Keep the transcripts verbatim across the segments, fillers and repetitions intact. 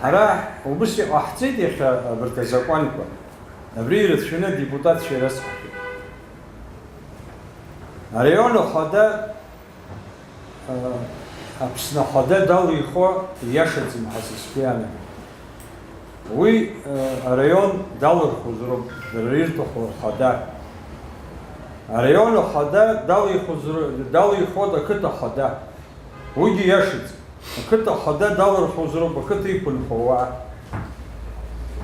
Ара убыс иҟаҳҵеит иахьа абарҭ азакәанқәа. Абри ирацәаны адепутатцәа ирацҳахеит. Араион ахада, а, Аԥсны ахада далихуа ииашаӡам ҳәа са сгәы иаанагоит. Уи, а, араион далырхуазароуп, дара ирҭаху рхада. Араион ахада далихуазар-, далихуеит ақыҭа ахада. Уигьы иашаӡам. Ақыҭа ахада далырхуазароуп ақыҭа иқәынхо ауаа.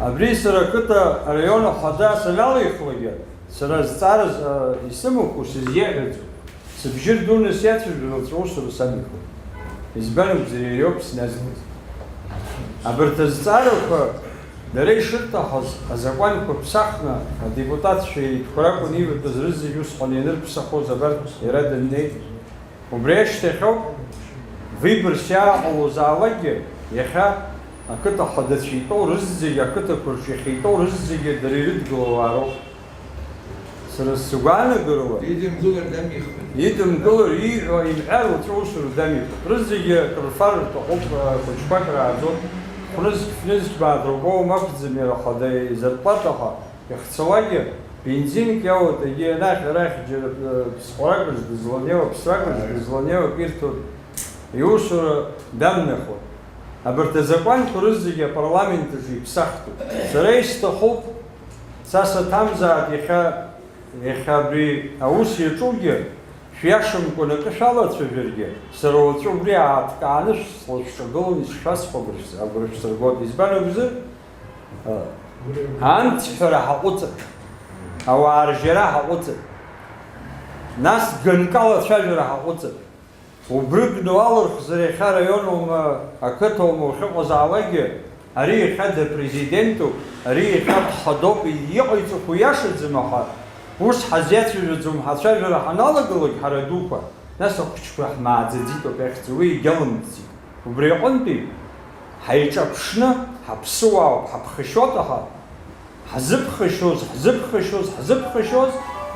Абри сара ақыҭа араион ахада саналихлакгьы, сара зҵаараз, а, исымақәоу сызиеиҳәаӡом. Сыбжьы рдуны сиацәажәар, уаҵәы усура самихуеит. Избан акәзар, иара иоуп сназгаз. Абарҭ азҵаарақәа дара ишырҭахыз азакәанқәа ԥсахны, адепутатцәа иртәқәа ракәын иватәаз рызегь усҟан ианырԥсахоз абарҭ иара даннеи. Убри ашьҭахьоуп, выборс иааҟалозаалакгьы, иахьа ақыҭа хадацәа итәоу рызегьы, ақыҭақәа рҿы иахьа итәоу рызегьы дара ирыдгылауаа роуп. Сара сгәаанагарала, Идымгылар дамихуеит. Идымгылар, ииҳәо, имҳәар уаҵәы усура дамихуеит. Рызегьы акрырфар рҭахуп, хәыҷқәак рааӡоит. Хә-нызқь, ф-нызқь бааҭроуп, уа умақәӡам иара хада изарплатаха. Иахьцалакгьы, бензинк иауеит, егьи анахь-арахь џьара, э, ԥсҟәракаҿ дызланеиуа, ԥсракаҿ дызланеиуа ирҭоит, иусура дамнахуеит. Абарҭ азакәанқәа рызегьы апарламент аҿы иԥсахтәуп. Сара исҭахуп, са саҭамзааит иахьа, иахьа абри аус иаҿугьы, шәиашамкәан акы шәалацәажәаргьы, сара уаҵәы убри ааҭкааны шәсылшәҿагыланы ишшәасҳәо агәра шәс-, агәра шәсыргоит. Избан акәзар, Анҭҳәара ҳаҟәыҵып, ауаа ржьара ҳаҟәыҵып, нас ганкала ацәажәара ҳаҟәыҵып. Убрыгны уалырхзар, иахьа араионума, ақыҭаума уахьыҟазаалакгьы, ари иахьа дапрезидентуп, ари иахьа дхадоуп, иҟаиҵақәо иашаӡам, аха ус ҳазиацәажәаӡом, ҳацәажәара ҳаналагалак ҳара дуқәа, нас ахәыҷқәа ҳмааӡаӡеит ауп иахьӡу, уи егьалымҵӡеит. Убри аҟынтәи ҳаиҿаԥшны, ҳаԥсуаауп, ҳаԥхашьоит, аха ҳзыԥхашьоз, ҳзыԥхашьоз, ҳзыԥхашьоз,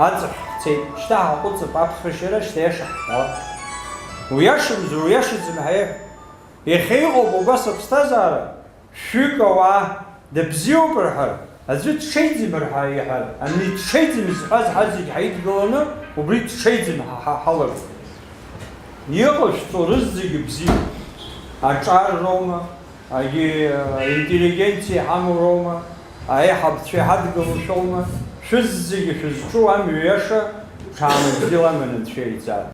аҵахь ҳцеит. Шьҭа ҳаҟәыҵып аԥхашьара, шьҭа иаша ҳҳәап. Уиашамзар, уиашаӡам ҳәа иаҳә-, иахьа иҟоуп убас аԥсҭазаара, шәҩык ауаа, дыбзиоуп рҳәар, аӡәы дҽеиӡам рҳәар, иаҳәар, ани дҽеиӡам зҳәаз ҳазегь ҳаидгыланы, убри дҽеиӡам ҳа-, ҳа-, ҳалагоит. Иҟашәҵо рызегьы бзиоуп. Аҿар роума, агьи, э, интеллигенциа иҳамоу роума, аиҳабацәа иҳадгылоу шәоума, шәызегьы шәызҿу амҩа иаша ҽаанбзиала аман анцәа иаиҵааит.